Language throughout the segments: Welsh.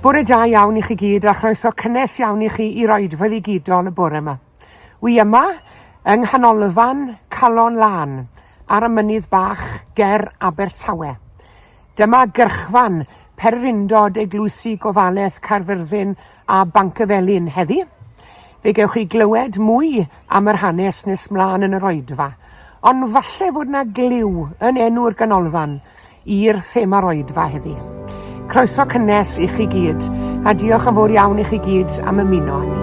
Bore da iawn i chi gyd a chroeso cynnes iawn i chi i Roedfa Ddigidol y bore yma. Wi yma yng Nghanolfan Calon Lân ar y mynydd bach ger Abertawe. Dyma gyrchfan pererindod Eglwysi Gofalaeth Caerfyrddin a Bancyfelin heddi. Fe gewch chi glywed mwy am yr hanes nes mlaen yn yr oedfa, ond falle fod 'na gliw yn enw'r ganolfan i'r thema'r oedfa heddi. Croeso cynnes i chi gyd, a diolch yn fawr iawn i chi gyd am ymuno â ni.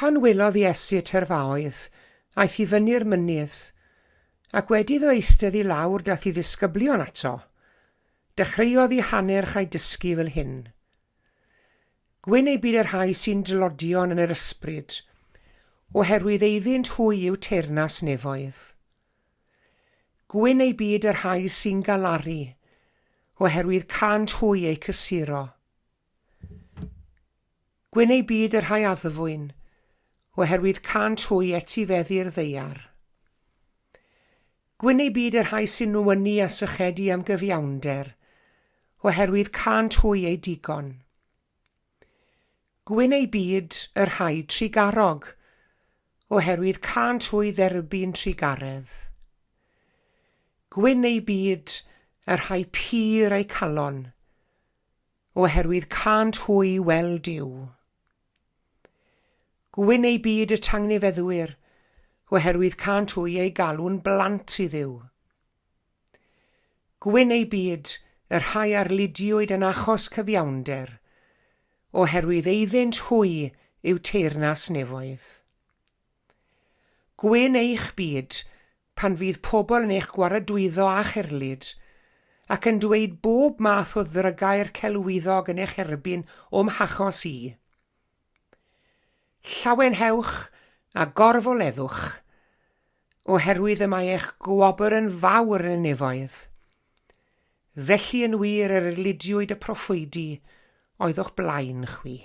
Pan welodd Iesu y tyrfaoedd, aeth i fyny'r mynydd, ac wedi iddo eistedd i lawr daeth ei ddisgyblion ato. Dechreuodd eu hannerch a'u dysgu fel hyn. Gwyn eu byd y rhai sy'n dlodion yn yr ysbryd, oherwydd eiddynt hwy yw teyrnas nefoedd. Gwyn eu byd y rhai sy'n galaru, oherwydd cânt hwy eu cysuro. Gwyn eu byd y rhai addfwyn, oherwydd cânt hwy etifeddu'r ddaear. Gwyn eu byd y rhai sy'n wynu a sychedu am gyfiawnder, oherwydd cânt hwy eu digon. Gwyn eu byd y rhai trugarog, oherwydd cânt hwy dderbyn trugaredd. Gwyn eu byd y rhai pur eu calon, oherwydd cânt hwy weld Duw. Gwyn eu byd y tangnefeddwyr, oherwydd cânt hwy eu galw'n blant i Dduw. Gwyn eu byd y rhai arlidiwyd yn achos cyfiawnder, oherwydd eiddynt hwy yw teyrnas nefoedd. Gwyn eich byd pan fydd pobl yn eich gwaradwyddo a'ch erlid, ac yn dweud bob math o ddrygair celwyddog yn eich erbyn o'm hachos i. Llawenhewch a gorfoleddwch, oherwydd y mae eich gwobr yn fawr yn y nefoedd. Felly yn wir yr erlidiwyd y proffwydi oedd o'ch blaen chwi.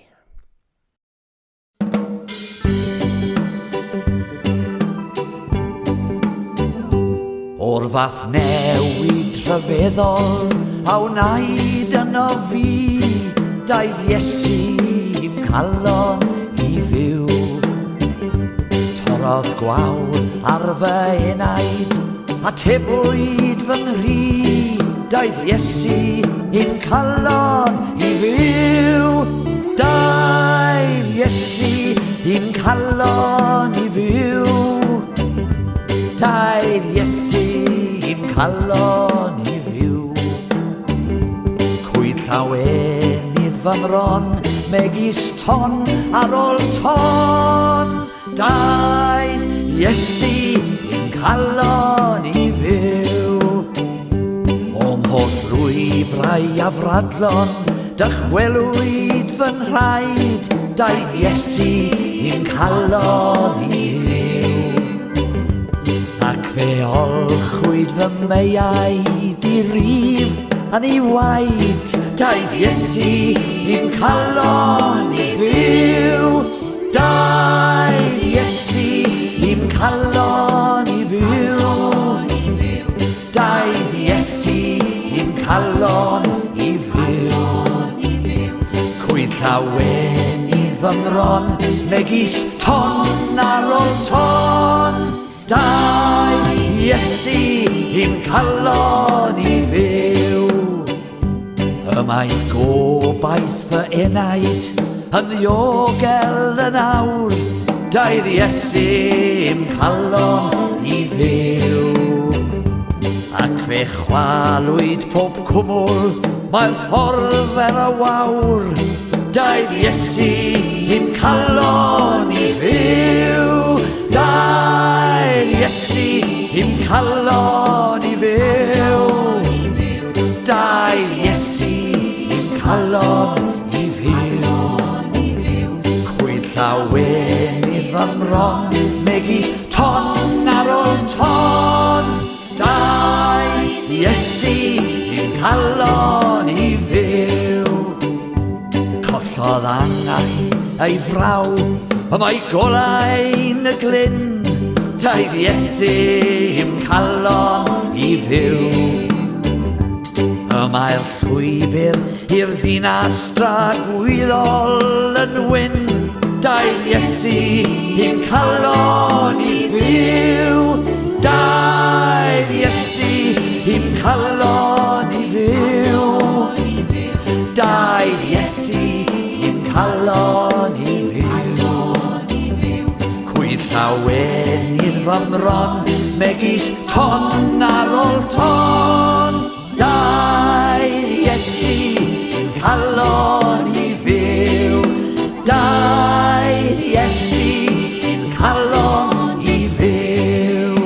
O'r fath newid rhyfeddol a wnaed yno fi, daeth Iesu i'm calon i fyw. Torrodd gwawr ar fy enaid, atebwyd fy nghri, daeth Iesu i'm calon i fyw. Daeth Iesu i'm calon i fyw. Daeth Iesu i'm calon i fyw. Cwyd llawenydd fy mron, megis ton ar ôl ton. Daeth Iesu i'm calon i fyw. O'm holl lwybrau afradlon, dychwelwyd fy nhraed, daeth Iesu i'm calon i fyw. Ac fe olchwyd fy meiau di-rif a ddi-waed, daeth Iesu i'm calon i fyw. Daeth Iesu i'm calon i fyw. Daeth Iesu i'm calon i fyw. Cwyd llawenydd fy mron, megis ton ar ôl ton. Daeth Iesu i'm calon i fyw. Y mae gobaith fy enaid yn ddiogel yn awr, daeth Iesu i'm calon i fyw. Ac fe chwalwyd pob cwmwl, mae'r ffordd fer y wawr, daeth Iesu i'm calon i fyw. Daeth Iesu i'm calon i fyw. Daeth Iesu i'm calon i fyw. Cwyd llawenydd fy mron, megis ton ar ôl ton. Daeth Iesu i'm calon i fyw. Collodd angau ei fraw, y mae golau'n y glyn. Daeth Iesu i'm calon i fyw. Y mae'r llwybr i'r ddinas dragwyddol yn wyn. Daeth Iesu i'm calon i fyw. Daeth Iesu i'm calon i fyw. Daeth Iesu i'm calon i fyw. Cwyd llawenydd fy mron, megis ton ar ôl ton. Daeth Iesu i'm calon i fyw. Daeth Iesu i'm calon i fyw.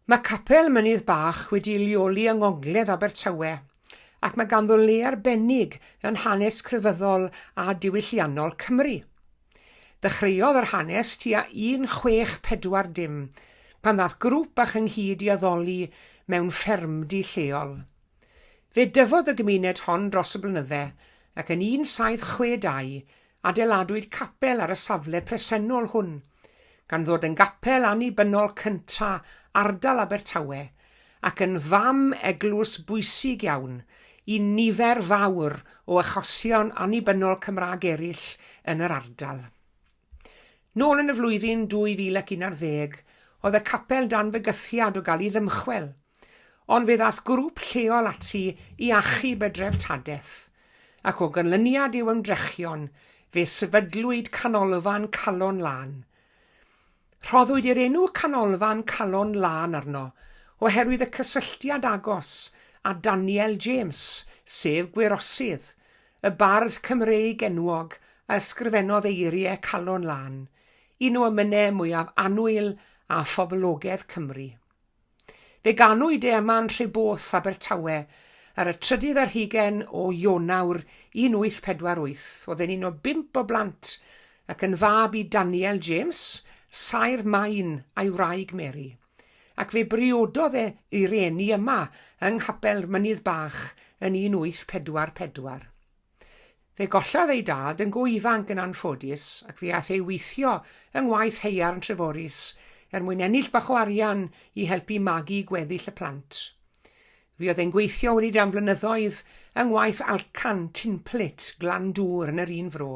Mae Capel Mynydd Bach wedi'i leoli yng ngogledd Abertawe ac mae ganddo le arbennig yn hanes crefyddol a diwylliannol Cymru. Ddechreuodd yr hanes tua 1640, pan ddaeth grŵp bach ynghyd i addoli mewn ffermdy lleol. Fe dyfodd y gymuned hon dros y blynydde, ac yn 1762 adeiladwyd capel ar y safle presennol hwn, gan ddod yn gapel annibynnol cynta ardal Abertawe ac yn fam eglwys bwysig iawn i nifer fawr o achosion annibynnol Cymraeg eraill yn yr ardal. Nôl yn y flwyddyn 2011 oedd y capel dan fygythiad o gael ei ddymchwel, ond fe ddaeth grŵp lleol ati i achub y dreftadaeth, ac o ganlyniad i'w ymdrechion fe sefydlwyd Canolfan Calon Lân. Rhoddwyd i'r enw Canolfan Calon Lân arno oherwydd y cysylltiad agos â Daniel James, sef Gwyrosydd, y bardd Cymreig enwog a ysgrifennodd eiriau Calon Lân, un o emynau mwyaf annwyl a phoblogaidd Cymru. Fe ganwyd e yma yn Nhreboth, Abertawe, ar y trydydd ar hugain o Ionawr 1848. Oedd e'n un o bump o blant ac yn fab i Daniel James, saer maen, a'i wraig Mary. Ac fe briododd e ei rieni yma yng Nghapel Mynydd Bach yn 1844. Fe gollodd ei dad yn go ifanc yn anffodus ac fe aeth e i weithio yng ngwaith haearn Treforys er mwyn ennill bach o arian i helpu magu gweddill y plant. Fuodd e'n gweithio wedyn am flynyddoedd yng ngwaith alcan tinplate Glandŵr yn yr un fro.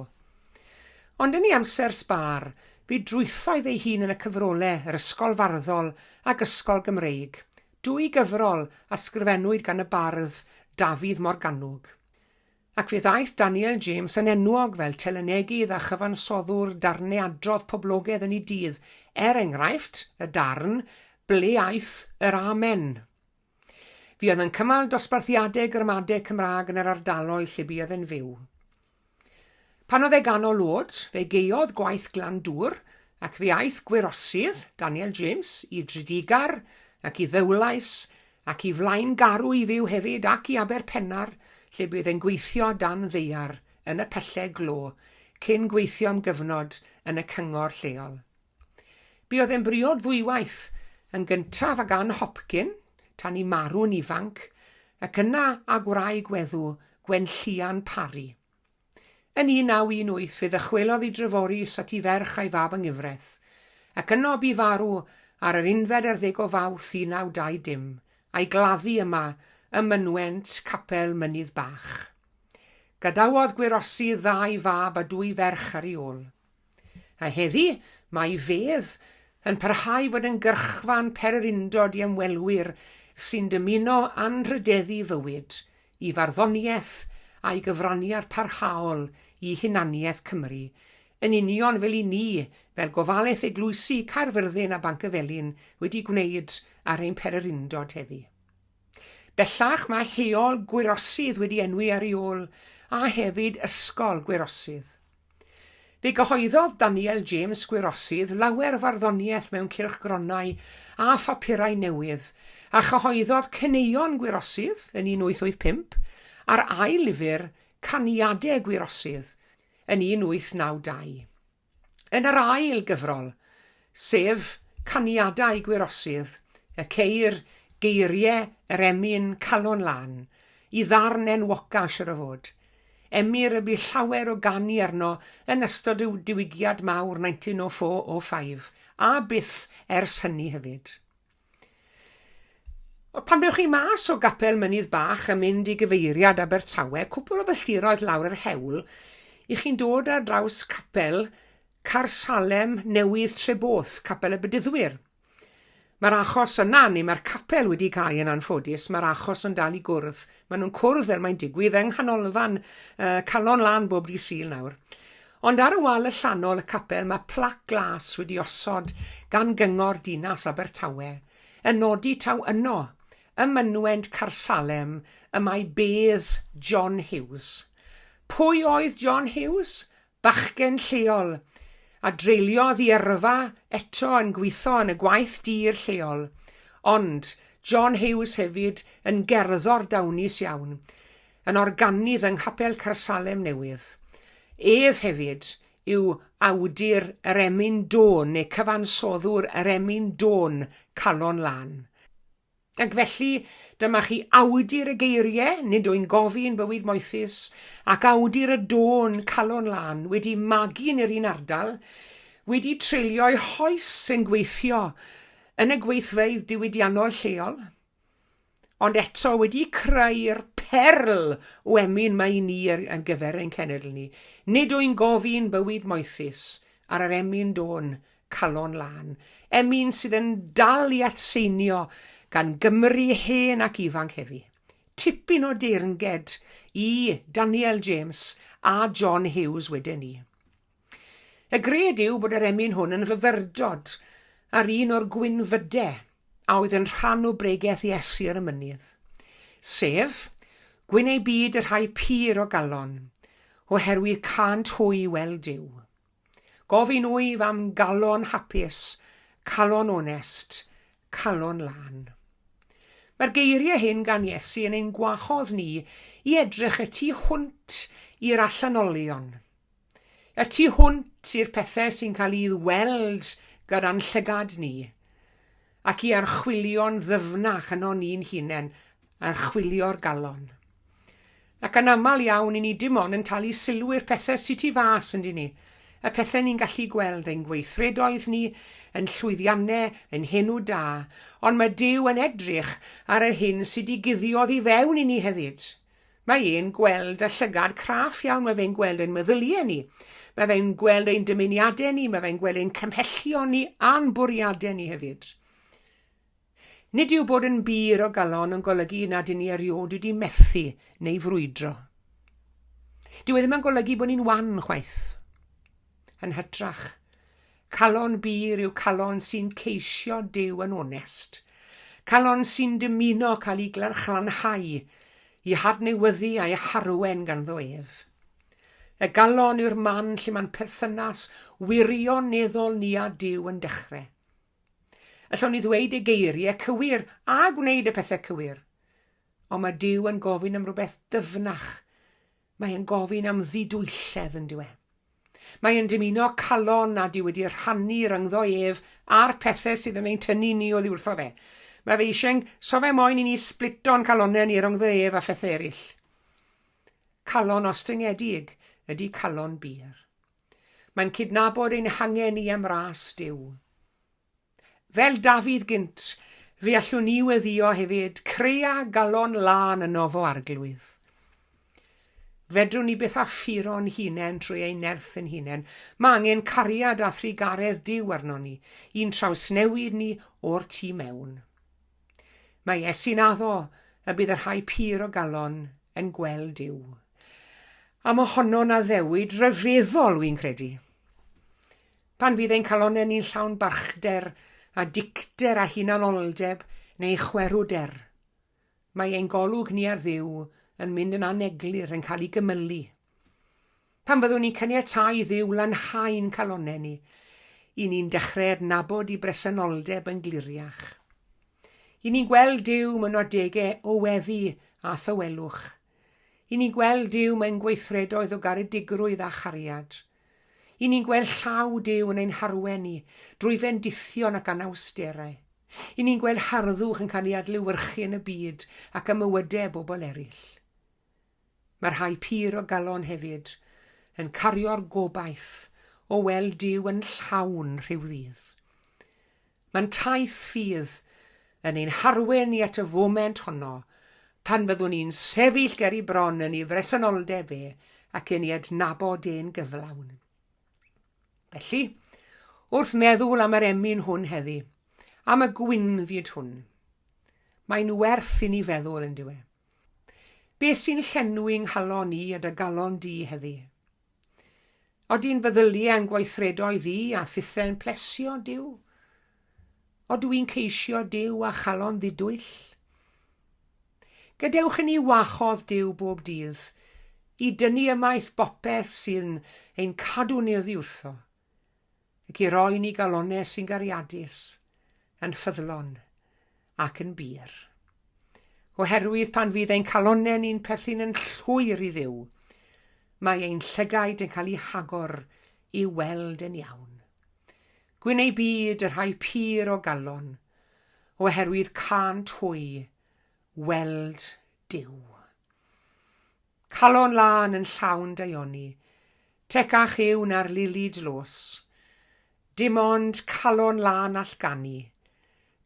Ond yn ei amser sbâr, fe drwythoedd ei hun yn y cyfrole Yr Ysgol Farddol ac Ysgol Gymreig, dwy gyfrol a sgrifennwyd gan y bardd Dafydd Morgannwg. Ac fe ddaeth Daniel James yn enwog fel telynegydd a chyfansoddwr darnau adrodd poblogaidd yn ei dydd, er enghraifft, y darn 'Ble Aeth yr Amen? Fuodd yn cynnal dosbarthiadau gramadeg Cymraeg yn yr ardaloedd lle buodd e'n fyw. Pan oedd e ganol oed, fe gaeodd gwaith Glandŵr ac fe aeth gwyrosydd, Daniel James, i Dredegar ac i Ddowlais ac i Flaengarw i fyw hefyd ac i Aberpennar lle bydd e'n gweithio dan ddaear yn y pyllau glo cyn gweithio am gyfnod yn y cyngor lleol. Buodd e'n briod ddwywaith, yn gyntaf ag Ann Hopkin, tan i marw'n ifanc, ac yna â gwraig weddw, Gwenllïan Parry. Yn 1918 fe ddychwelodd i Dreforys at ei ferch a'i fab yng nghyfraith, ac yno bu farw ar yr unfed ar ddeg o Fawrth 1920, a'i gladdu yma ym mynwent Capel Mynydd Bach. Gadawodd Gwyrosi ddau fab a dwy ferch ar ei ôl. A heddi, mae fedd yn parhau fod yn gyrchfan pererindod i ymwelwyr sy'n dymuno anrhydeddu fywyd, i farddoniaeth a'i gyfraniad parhaol i hunaniaeth Cymru, yn union fel i ni fel Gofalaeth Eglwysi Caerfyrddin a Bancyfelin wedi gwneud ar ein pererindod heddi. Bellach mae Heol Gwyrosydd wedi enwi ar ei ôl, a hefyd Ysgol Gwyrosydd. Fe gyhoeddodd Daniel James Gwyrosydd lawer o farddoniaeth mewn cylchgronau a phapurau newydd, a chyhoeddodd Caneuon Gwyrosydd yn 1885, a'r ail lyfr, Caniadau Gwyrosydd, yn 1892. Yn yr ail gyfrol, sef Caniadau Gwyrosydd, y ceir geiriau yr emyn Calon Lân, i ddarn enwoca, siwr o fod. Emyr y bu llawer o ganu arno yn ystod y Diwygiad Mawr 1904-05, a byth ers hynny hefyd. Pan ddewch chi mas o Gapel Mynydd Bach a mynd i gyfeiriad Abertawe, cwpl o filltiroedd lawr yr hewl, i chi'n dod ar draws capel Caersalem Newydd Treboth, Capel y Bedyddwyr. Mae'r achos yna, neu mae'r capel wedi cau yn anffodus, mae'r achos yn dal i gwrdd. Maen nhw'n cwrdd fel mae'n digwydd yng nghanolfan uh, Calon Lân bob dydd Sul nawr. Ond ar y wal allanol y capel mae plac glas wedi osod gan Gyngor Dinas Abertawe yn nodi taw yno, ym mynwent Caersalem, y mae bedd John Hughes. Pwy oedd John Hughes? Bachgen lleol, a dreuliodd ei yrfa eto yn gwitho yn y gwaith dur lleol. Ond, John Hughes hefyd yn gerddor dawnus iawn, yn organydd yng Nghapel Caersalem Newydd. Ef hefyd yw awdur yr emyn dôn neu cyfansoddwr yr emyn dôn Calon Lân. Ac felly, dyma chi awdur y geiriau, nid wy'n gofyn bywyd moethus, ac awdur y dôn Calon Lân wedi magu yn yr un ardal, wedi treulio'i hoes yn gweithio yn y gweithfeydd diwydiannol lleol, ond eto wedi creu'r perl o emyn mae i ni ar gyfer ein cenedl ni. Nid wy'n gofyn bywyd moethus ar yr emyn dôn calon lân, emyn sydd yn dal i atseinio gan Gymry hen ac ifanc heddi. Tipyn o deyrnged i Daniel James a John Hughes wedyn ni. Y gred yw bod yr emyn hwn yn fyfyrdod. ar un o'r gwynfydau a oedd yn rhan o bregeth Iesu ar y mynydd, sef, Gwyn eu byd y rhai pur o galon, oherwydd cânt hwy weld Duw. Gofyn wyf am galon hapus, calon onest, calon lân. Mae'r geiriau hyn gan Iesu yn ein gwahodd ni i edrych y tu hwnt i'r allanolion, Y tu hwnt i'r pethau sy'n cael eu weld gyda'n llygad ni, ac i archwilio'n ddyfnach yno ni'n hunain, archwilio'r galon. Ac yn aml iawn, i ni dim ond yn talu sylw i'r pethau sy tu fas, yndyn ni? Y pethau ni'n gallu gweld, ein gweithredoedd ni, ein llwyddiannau, ein henw da. Ond mae Duw yn edrych ar yr hyn sy 'di guddio oddi fewn i ni hefyd. Mae e'n gweld â llygad craff iawn, mae fe'n gweld ein meddyliau ni, mae fe'n gweld ein dymuniadau ni, mae fe'n gweld ein cymhellion ni a'n bwriadau ni hefyd. Nid yw bod yn bur o galon yn golygu nad ŷn ni erioed wedi methu neu frwydro. Dyw e ddim yn golygu bod ni'n wan chwaith. Yn hytrach, Calon bur yw calon sy'n ceisio Duw yn onest. Calon sy'n dymuno cael ei glanhau, i hadnewyddu a'i harwen ganddo ef. Y galon yw'r man lle mae'n perthynas wirioneddol ni â Duw yn dechrau. Allwn ni ddweud y geiriau cywir a gwneud y pethau cywir, ond mae Duw yn gofyn am rywbeth dyfnach. Mae e'n gofyn am ddidwylledd, yn dyw e? Mae e'n dymuno calon nad yw wedi rhannu rhyngddo ef a'r pethau sydd yn ein tynnu ni oddi wrtho fe. Mae fe eisiau'n... So fe moyn i ni splito'n calonnau ni rhyngddo ef a phethau eraill. Calon ostyngedig ydy calon bur. Mae'n cydnabod ein hangen ni am ras Duw. Fel Dafydd gynt, fe allwn ni weddïo hefyd, Crea galon lân yno fo Arglwydd. Fedrwn ni byth â phuro'n hunain trwy ein nerth ein hunain. Mae angen cariad a thrugaredd Duw arnon ni, i'n trawsnewid ni o'r tu mewn. Mae Iesu'n addo y bydd y rhai pur o galon yn gweld Duw. A mae honno'n addewid rhyfeddol, wi'n credu. Pan fydd ein calonnau ni'n llawn balchder a dicter a hunanoldeb neu chwerwder, mae ein golwg ni ar Dduw yn mynd yn aneglur, yn cael ei gymylu. Pan fyddwn ni'n caniatáu i Dduw lanhau'n calonnau ni, i ni'n dechrau adnabod ei bresenoldeb yn gliriach. I ni'n gweld Duw mewn adegau o weddi a thawelwch. I ni'n gweld Duw mewn gweithredoedd o garedigrwydd a chariad. I ni'n gweld llaw Duw yn ein harwen ni drwy fendithion ac anawsterau. I ni'n gweld harddwch yn cael ei adlewyrchu yn y byd ac ym mywydau bobl eraill. Mae rhai pur o galon hefyd yn cario'r gobaith o weld Duw yn llawn rhyw ddydd. Mae'n taith ffydd yn ein harwen ni at y foment honno pan fyddwn ni'n sefyll ger ei bron yn ei bresenoldeb e ac yn ei adnabod e'n gyflawn. Felly, wrth meddwl am yr emyn hwn heddi, am y gwynfyd hwn, mae'n werth i ni feddwl, yn dyw e? Beth sy'n llenwi 'nghalon i a dy galon di heddi? Odi'n feddyliau a'n gweithredoedd i a thithau'n plesio Duw? Odw i'n ceisio Duw â chalon ddidwyll? Gadewch i ni wahodd Duw bob dydd i dynnu ymaith bopeth sy'n ein cadw ni oddi wrtho, ac i roi ni galonnau sy'n gariadus, yn ffyddlon ac yn bur. Oherwydd pan fydd ein calonnau ni'n perthyn yn llwyr i Dduw, mae ein llygaid yn cael eu hagor i weld yn iawn. Gwyn eu byd y rhai pur o galon, oherwydd cânt hwy weld Duw. Calon lân yn llawn daioni, Tecach yw na'r lili dlws. Dim ond calon lân all ganu,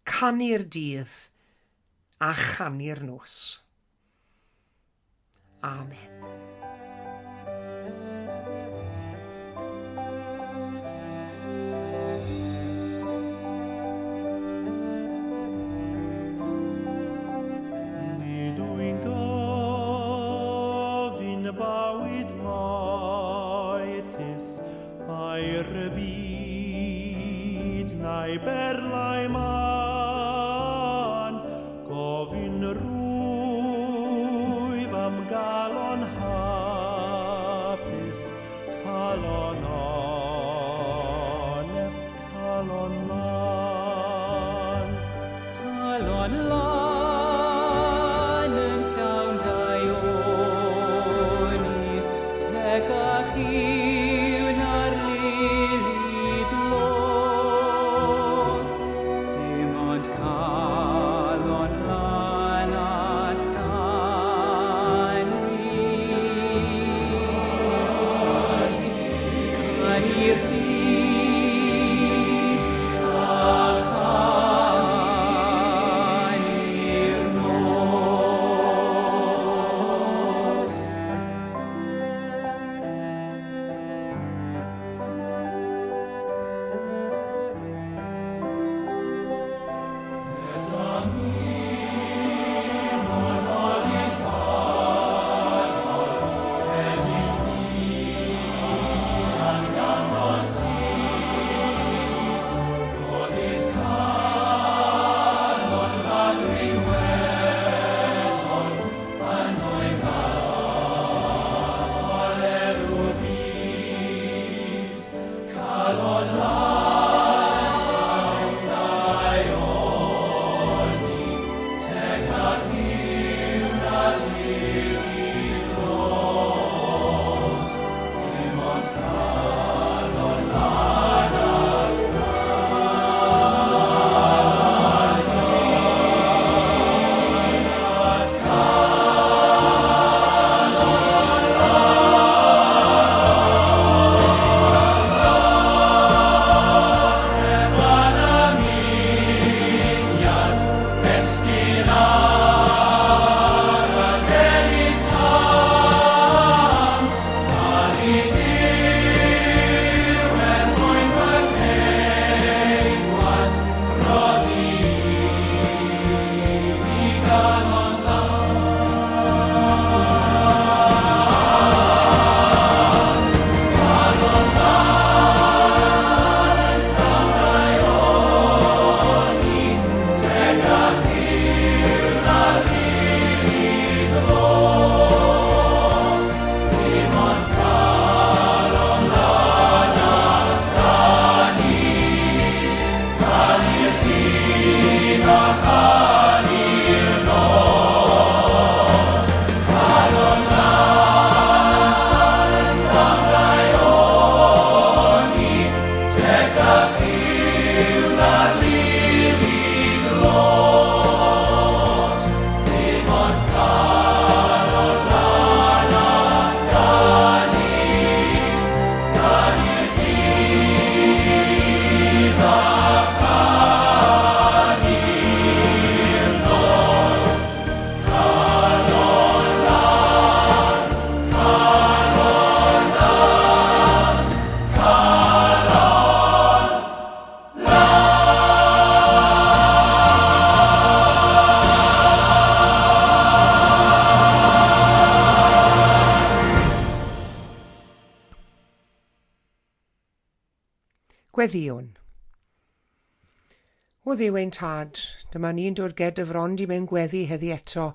Canu'r dydd a chanu'r nos. Amen. Nid wy'n gofyn bywyd moethus, aur y byd. na'i berlau mân, gofyn rwyf am galon hapus, calon onest, calon lân. Calon lân yn llawn daioni, tecach yw na'r lili dlos. Dim ond calon lân all ganu. Canu'r dydd a chanu'r nos. Gweddïwn. O Dduw ein Tad, dyma ni'n dod ger dy fron di mewn gweddi heddi eto,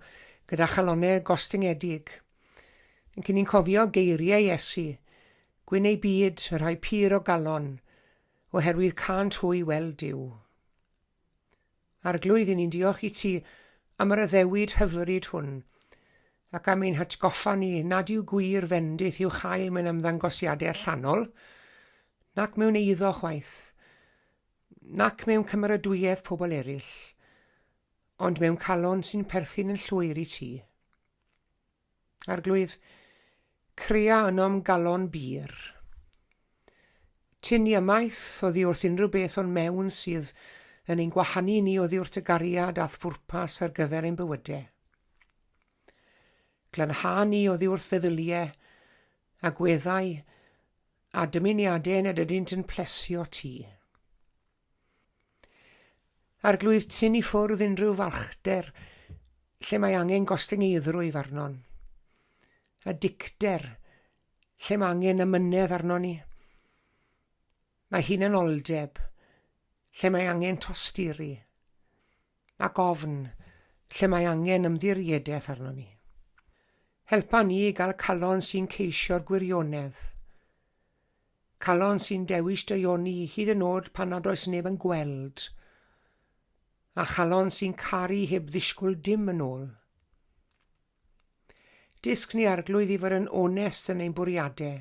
gyda chalonnau gostyngedig. Yn cyn ni'n cofio geiriau Iesu, gwyn eu byd, y rhai pur o galon, oherwydd cânt hwy weld Duw. Arglwydd, i ni'n diolch i ti am yr addewid hyfryd hwn, ac am ein hatgoffa ni nad yw gwir fendith i'w chael mewn ymddangosiadau allanol, nac mewn eiddo chwaith, nac mewn cymeradwyaeth pobl eraill, ond mewn calon sy'n perthyn yn llwyr i ti. Arglwydd, crea ynom galon bur. Tyn ni ymaith oddi wrth unrhyw beth o'n mewn sydd yn ein gwahanu ni oddi wrth dy gariad a'th bwrpas ar gyfer ein bywydau. Glanha ni oddi wrth feddyliau, agweddau a dymuniadau nad ydynt yn plesio ti. Arglwydd, tyn i ffwrdd unrhyw falchder lle mae angen gostyngeiddrwydd arnon, a dicter lle mae angen amynedd arnon ni. Mae hunanoldeb lle mae angen tosturi, ac ofn lle mae angen ymddiriedaeth arnon ni. Helpa ni i gael calon sy'n ceisio'r gwirionedd, calon sy'n dewis daioni hyd yn oed pan nad oes neb yn gweld, a chalon sy'n caru heb ddisgwyl dim yn ôl. Dysg ni Arglwydd i fod yn onest yn ein bwriadau,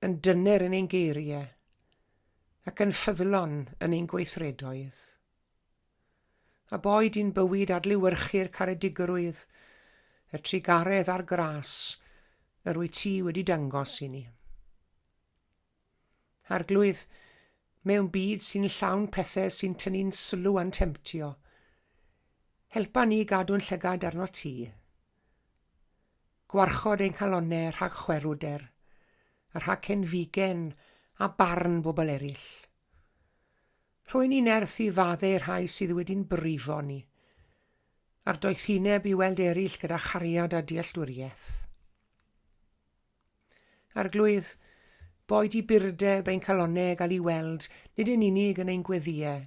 yn dyner yn ein geiriau, ac yn ffyddlon yn ein gweithredoedd. A boed i'n bywyd adlewyrchu'r caredigrwydd, y trugaredd a'r gras yr wyt ti wedi dangos i ni. Arglwydd, mewn byd sy'n llawn pethau sy'n tynnu'n sylw a'n temtio, helpa ni gadw'n llygad arno ti. Gwarchod ein calonnau rhag chwerwder, a rhag cenfigen a barn bobl eraill. Rhoi ni nerth i faddau rhai sydd wedi'n brifo ni, a'r doethineb i weld eraill gyda chariad a dealltwriaeth. Arglwydd, boed i burdeb ein calonnau gael ei weld nid yn unig yn ein gweddïau,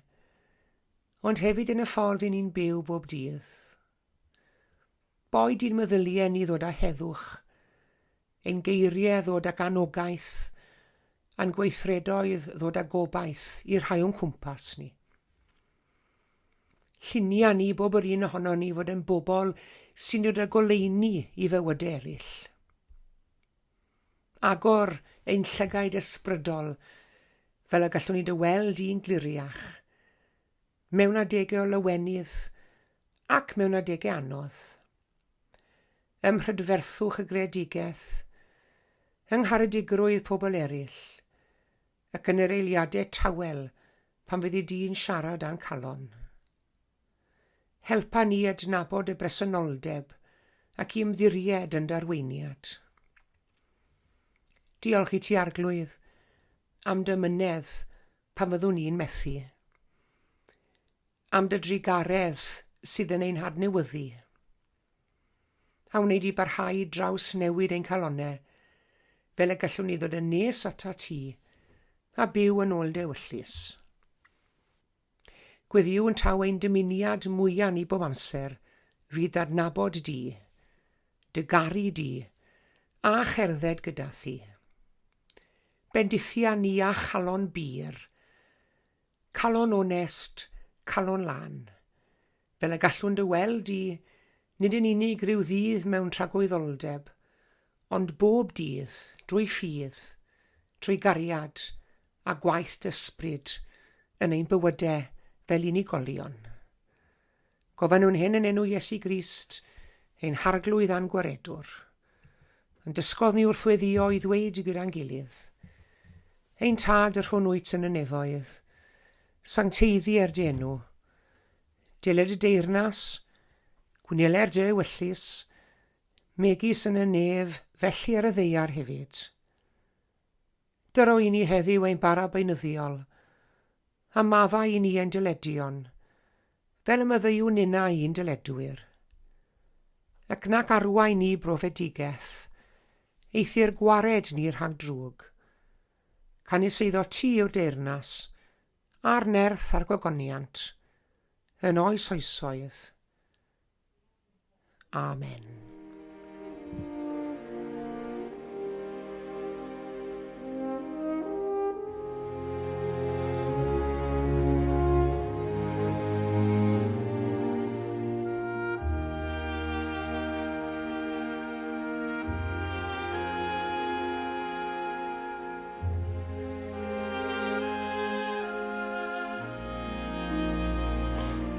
ond hefyd yn y ffordd i ni'n byw bob dydd. Boed i'n meddyliau ni ddod â heddwch, ein geiriau ddod ag anogaeth, a'n gweithredoedd ddod â gobaith i'r rhai o'n cwmpas ni. Llunia ni bob yr un ohonon ni fod yn bobl sy'n dod â goleuni i fywydau eraill. Agor ein llygaid ysbrydol fel y gallwn ni dy weld i'n gliriach, mewn adegau o lawenydd ac mewn adegau anodd. Ym mhrydferthwch y greadigaeth, yng ngharedigrwydd pobl eraill, ac yn yr eiliadau tawel pan fyddi di'n siarad â'n calon. Helpa ni adnabod y bresenoldeb ac i ymddiried yn dy arweiniad. Diolch i ti Arglwydd am dy amynedd pan fyddwn ni'n methu, am dy drugaredd sydd yn ein hadnewyddu. A wnei di barhau i drawsnewid ein calonnau fel y gallwn ni ddod yn nes atat ti a byw yn ôl dy ewyllys. Gweddïwn taw ein dymuniad mwya ni bob amser fydd d'adnabod di, dy garu di, a cherdded gyda thi. Bendithia ni â chalon bur, Calon onest, calon lân. Fel y gallwn dy weld di, nid yn unig ryw ddydd mewn tragwyddoldeb, ond bob dydd, drwy ffydd, trwy gariad a gwaith dy ysbryd yn ein bywydau fel unigolion. Gofynnwn hyn yn enw Iesu Grist, ein Harglwydd a'n Gwaredwr. Yn dysgodd ni wrth weddïo i ddweud gyda'n gilydd, Ein Tad yr hwn wyt yn y nefoedd, sancteiddi er dy enw. Deled y deyrnas, gwneler dy ewyllys, megis yn y nef, felly ar y ddaear hefyd. Dyro i ni heddiw ein bara beunyddiol, a maddau i ni ein dyledion, fel y maddeuwn ninnau i'n dyledwyr. Ac nac arwain ni brofedigaeth, eithr gwared ni rhag drwg. Canys eiddo ti yw'r deyrnas, a'r nerth a'r gogoniant, yn oes oesoedd. Amen.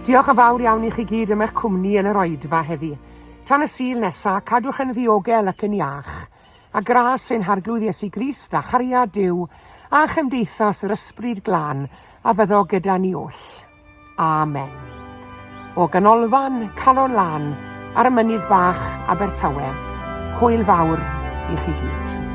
Diolch yn fawr iawn i chi gyd am eich cwmni yn yr oedfa heddi. Tan y Sul nesa, cadwch yn ddiogel ac yn iach. A gras ein Harglwydd Iesu Grist a chariad Duw a chymdeithas yr Ysbryd Glân a fyddo gyda ni oll. Amen. O Ganolfan Calon Lân ar y Mynydd Bach, Abertawe, hwyl fawr i chi gyd.